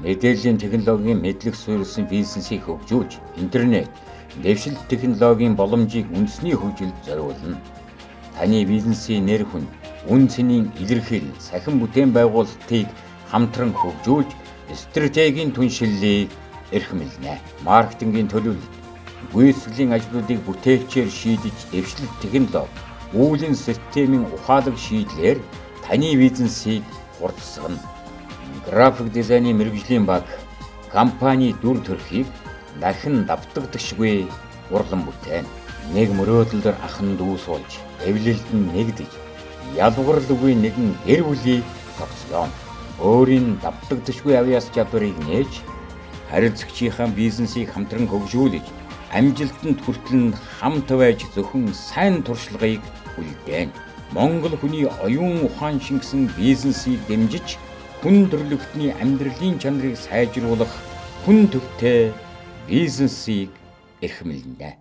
Мэдээллийн технологийн мэдлэг суурилсан бизнесийг хөгжүүлж, интернет, дэвшилт технологийн боломжийг үндэсний хөгжилд зориулна. Таны бизнесийн нэр хүнд, үн цэнийн илэрхийлэл, сахин бүтээн байгуулалтыг хамтран хөгжүүлж, стратегийн түншиллийг эрхэмлэнэ. Маркетингийн төлөвлөлт, гүйцэтгэлийн ажлуудыг бүтээлчээр шийдэж, дэвшлэлт технологи, үүлийн системийн ухаалаг шийдлээр таны бизнесийг хурдсгана. График дизайны мэргэжлийн баг компани дүр төрхийг дахин давтагдашгүй урлан бүтээн. Нэг мөрөөдөлдөр ахан дүүс болж, эвлэлд нь нэгдэж, ялгуурлгүй нэгэн гэр бүлийг зогслоо. Өөрийн давтагдашгүй авьяас чадварыг нээж, харилцагчийнхаа бизнесийг хамтран хөгжүүлж, амжилтанд хүртэл нь хамт байж зөвхөн сайн туршлагыг үлдээн. Монгол хүний оюун ухаан шингэсэн бизнесийг дэмжиж, хүн төрөлхтний амьдралын чанарыг сайжруулах хүн төвтэй бизнесийг эрхэмлэнэ.